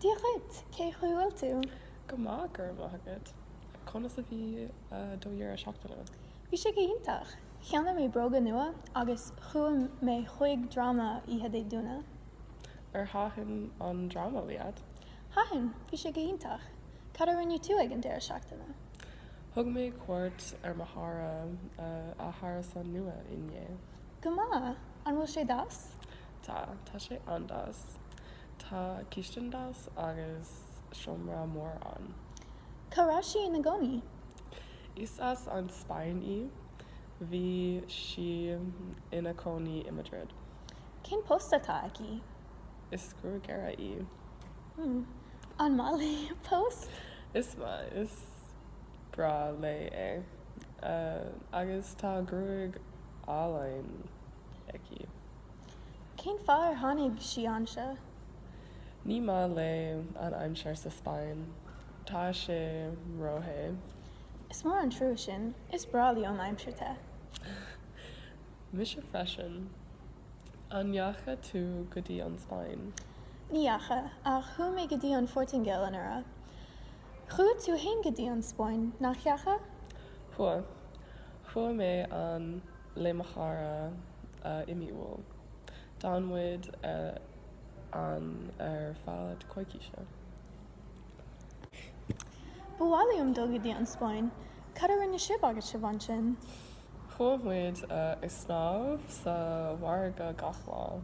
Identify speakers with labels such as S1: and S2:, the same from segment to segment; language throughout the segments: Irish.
S1: Dia dhuit! Cén chaoi a bhfuil tú?
S2: Go maith, go raibh maith agat. Conas a bhí do dheireadh seachtaine?
S1: Bhí sé go hiontach. Cheannaigh mé bróga nua agus chuaigh mé chuig dráma oíche Dé Domhnaigh.
S2: Ar thaitin an dráma leat?
S1: Thaitin, bhí sé go hiontach. Cad a rinne tú ag an deireadh seachtaine?
S2: Thug mé cuairt ar mo chara a hárasán nua inné.
S1: Go maith! An bhfuil sé deas?
S2: Tá, tá sé an-deas. Tá cistin deas agus seomra mór ann.
S1: Cá raibh sí ina gcónaí?
S2: Is as an Spáinn í. Bhí sí ina cónaí i Madrid.
S1: Cén post atá aici?
S2: Is gruagaire í.
S1: Hmm. An maith léi a post?
S2: Is maith. Is breá léi é. Agus tá gruaig álainn aici.
S1: Cén fáth ar tháinig sí anseo?
S2: Ní maith léi an aimsir sa Spáinn. Tá sé róthe.
S1: Is mór an trua sin. Is breá liom aimsir the.
S2: Mise freisin. An ndeacha tú go dtí an Spáinn?
S1: Ní dheacha, ach chuaigh mé go dtí an Phortaingéil anuraidh. Chuaigh tú fhéin go dtí an Spáinn, nach dheacha?
S2: Chuaigh. Chuaigh mé ann le mo chara i mí Iúil. D'fhan muid ann ar feadh coicíse.
S1: Ba mhaith liom dul go dtí an Spáinn. Cad a rinne sibh agus sibh ansin?
S2: Chuaigh muid ag snámh sa bhfarraige gach lá.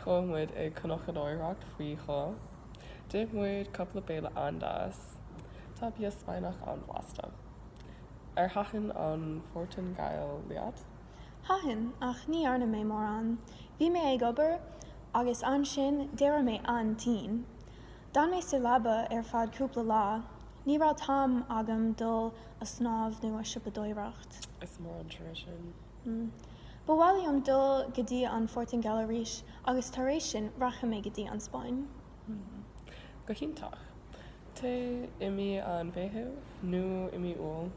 S2: Chuaigh muid ag cnocadóireacht faoi dhó. D'ith muid cúpla béile an-deas. Tá bia Spáinneach an-bhlasta. Ar thaitin an Phortaingéil leat?
S1: Thaitin, ach ní dhearna mé mórán. Bhí mé ag obair agus ansin d'éirigh mé an-tinn. D'fhan mé sa leaba ar feadh cúpla lá. Ní raibh t-am agam dul a snámh nó a siopadóireacht.
S2: Is mór an trua sin.
S1: Ba mhaith liom dul go dtí an Phortaingéil arís agus tar éis sin rachaidh mé go dtí an Spáinn.
S2: Go hiontach. Téigh i mí an Mheithimh nó i mí Iúil.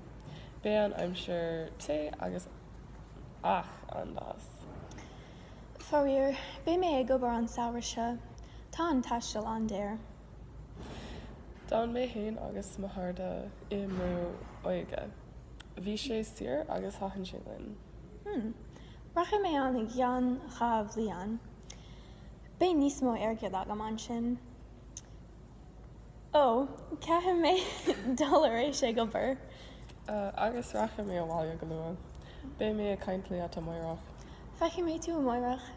S2: Beidh an aimsir te agus ach an-deas.
S1: Faraor, beidh mé ag obair an samhradh seo. Tá an taisteal an-daor.
S2: D'fhan mé fhéin agus mo chairde i mbrú óige. Bhí sé saor agus thaitin sé linn.
S1: Hmm. Rachaidh mé ann i gceann 2 bhliain. Beidh níos mó airgid agam ansin. Ó, caithfidh mé dul ar ais ag obair.
S2: Agus rachaidh mé abhaile go luath. Beidh mé ag caint leat amárach.
S1: Feicfidh mé tú amárach.